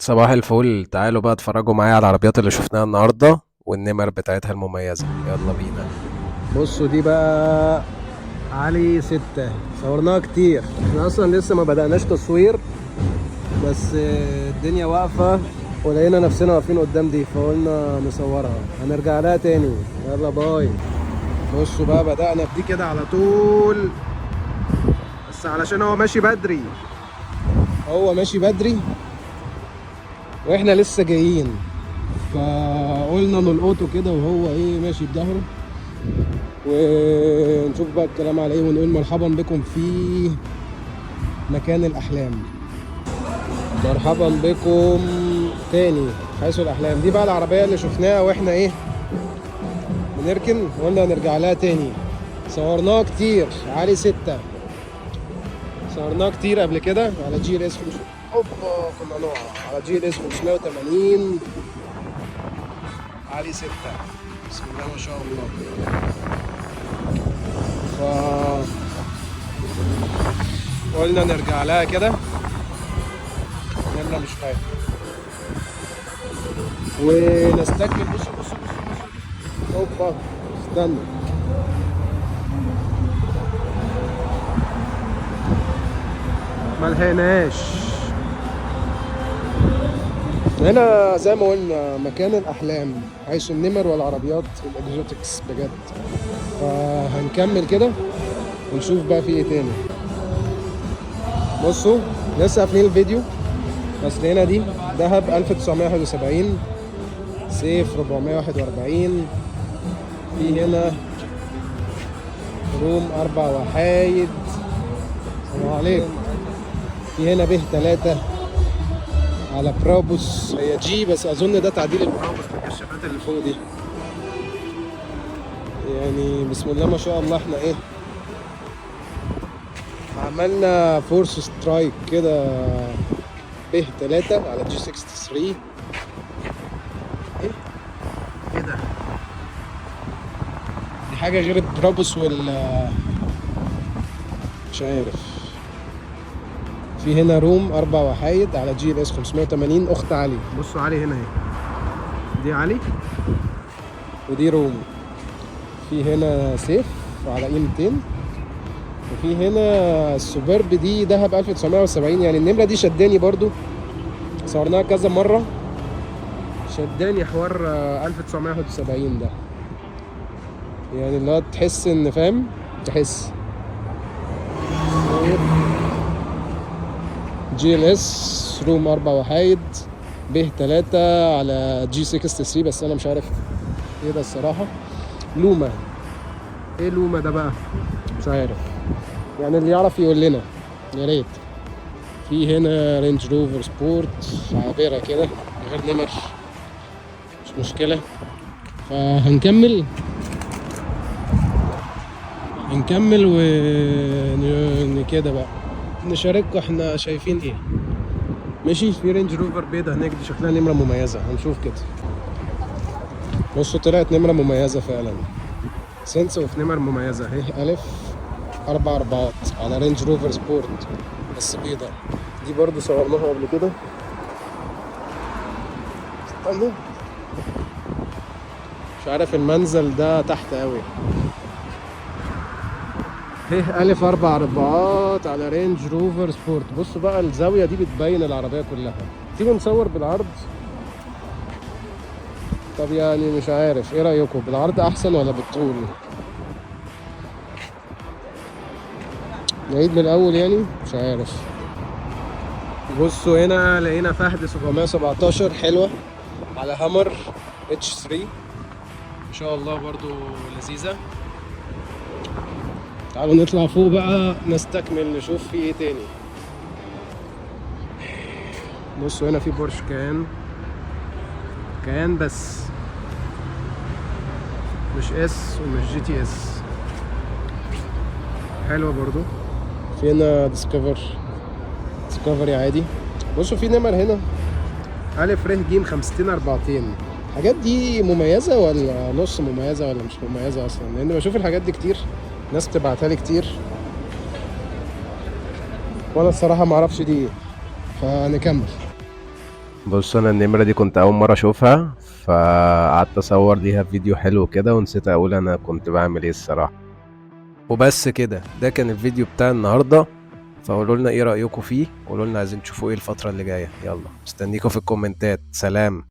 صباح الفل. تعالوا بقى اتفرجوا معايا على العربيات اللي شفناها النهارده والنمر بتاعتها المميزة. يلا بينا. بصوا دي بقى علي 6، صورناها كتير، احنا اصلا لسه ما بدأناش تصوير، بس الدنيا واقفة ولقينا نفسنا واقفين قدام دي فقلنا نصورها، هنرجع لها تاني. يلا bye. بصوا بقى بدأنا بدي كده على طول، بس علشان هو ماشي بدري، هو ماشي بدري واحنا لسه جايين، فقلنا نلقطه كده وهو ايه ماشي بظهره، ونشوف بقى الكلام على ايه، ونقول مرحبا بكم في مكان الاحلام. مرحبا بكم تاني حيث الاحلام. دي بقى العربية اللي شفناها واحنا ايه بنركن، وقلنا هنرجع لها تاني. صورناها كتير، علي 6 صورناها كتير قبل كده على GLS 500. اوبا كنا نقع على GLS 580 علي 6. بسم الله ما شاء الله. ف قلنا نرجع لها كده، نمرة مش فاهم، ونستكمل. بصوا بصوا بصوا بصوا، اوبا استنى، ما لحقناش. هنا زي ما قلنا مكان الأحلام، حيث النمر والعربيات ال exotics بجد. فهنكمل كده ونشوف بقى في ايه تاني. بصوا لسه قافلين الفيديو، بس لقينا دي دهب 1971 سيف 441. في هنا روم 4 وحايد. السلام عليكم. في هنا به 3 على برابوس، هي G بس اظن ده تعديل البرابوس بالكشافات اللي فوق دي. يعني بسم الله ما شاء الله، احنا ايه عملنا fourth strike كده. به 3 على G 63. ايه ايه ده؟ دي حاجة غير البرابوس وال مش عارف. في هنا روم 4 وحايد على GLS 580 اخت علي. بصوا علي هنا اهي، دي علي ودي روم. في هنا سيف على E 200، وفي هنا السوبرب دي دهب 1970. يعني النمرة دي شداني برضو، صورناها كذا مرة، شداني حوار 1971 ده، يعني اللي هو تحس ان فاهم، تحس GLS روم 4 وحايد ب 3 على G 63، بس انا مش عارف ايه ده الصراحة. لوما، ايه لوما ده بقى؟ مش عارف، يعني اللي يعرف يقول لنا يا ريت. في هنا رينج روفر سبورت عابرة كده من غير نمر، مش مشكلة. فهنكمل، هنكمل و كده بقى نشارككم احنا شايفين ايه. ماشي. في رينج روفر بيضة هناك، دي شكلها نمرة مميزة، هنشوف كده. بصوا طلعت نمرة مميزة فعلا، sense of نمر مميزة اهي، ألف 4 4 على رينج روفر سبورت بس بيضة. دي برضو صورناها قبل كده. استنى مش عارف المنزل ده تحت قوي. ايه ألف 4 4 على رينج روفر سبورت. بصوا بقى الزاوية دي بتبين العربية كلها. تيجوا نصور بالعرض؟ طب يعني مش عارف ايه رأيكم، بالعرض احسن ولا بالطول؟ نعيد من الاول يعني، مش عارف. بصوا هنا لقينا فهد 717 حلوة على هامر H 3، ان شاء الله برضو لذيذة. تعالوا نطلع فوق بقى نستكمل نشوف في ايه تاني. بصوا هنا في بورش كان، كان بس مش S ومش GTS، حلوة برضو. في هنا ديسكفر، ديسكفري عادي. بصوا في نمر هنا ألف ر ج 50 4. الحاجات دي مميزة ولا نص مميزة ولا مش مميزة أصلا؟ لأن بشوف الحاجات دي كتير، ناس بتبعتها لي كتير، وأنا الصراحة ما أعرفش دي إيه. فنكمل. بص انا النمرة دي كنت اول مرة اشوفها، فقعدت اصور ليها فيديو حلو كده ونسيت اقول انا كنت بعمل ايه الصراحة. وبس كده، ده كان الفيديو بتاع النهاردة. فقولوا لنا ايه رأيكم فيه، قولوا لنا عايزين تشوفوا ايه الفترة اللي جاية. يلا مستنيكم في الكومنتات. سلام.